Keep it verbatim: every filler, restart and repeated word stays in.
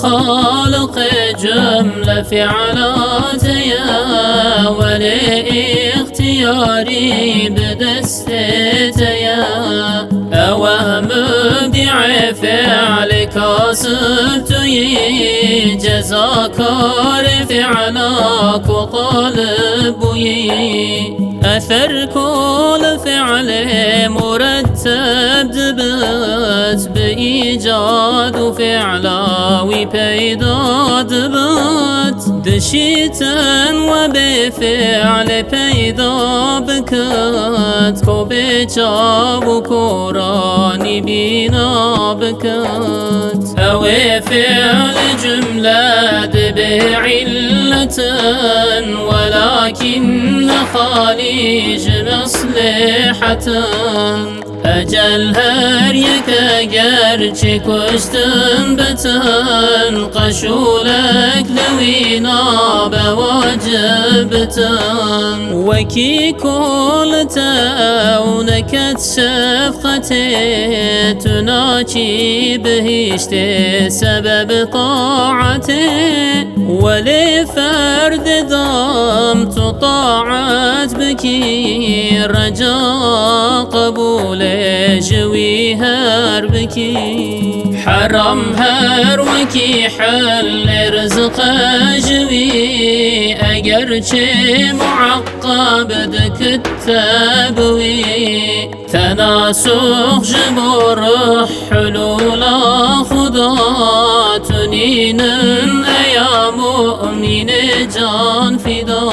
Xaliqê cumle fi'la te ye, welê îxtiyarî bi destê te ye. Ew e mubdî'ê fi'lê kasib tu yî, cezakarê fi'la ku qalib bûyî. Eser ku li fi'lê muretteb dibit, bi îcad û fi'la wî peyda dibit. Dişîtin we bê fi'lê peyda bikit, ku bê çav û koranî bîna bikit. Ew ê fi'lê cumle dibê îlletin, welakîn ne xalî ji meslêhetin. Ecel her yek eger çi kuştin bitin, qeşûlek li wî nabe wacib bitin. Wekî ku li te ew neket şefqetê, tu naçî bihîştê sebeb taetê. Welê ferdê dam tu taet bikî, reca qebûlê ji wî her bikî. Heram her wekî hellê rizqe ji wî, eger çê mueqqab dikit te bi wî. Tenasux ji bo ruh hulûla Xuda, tu nînin eya mu'mînê can fîda.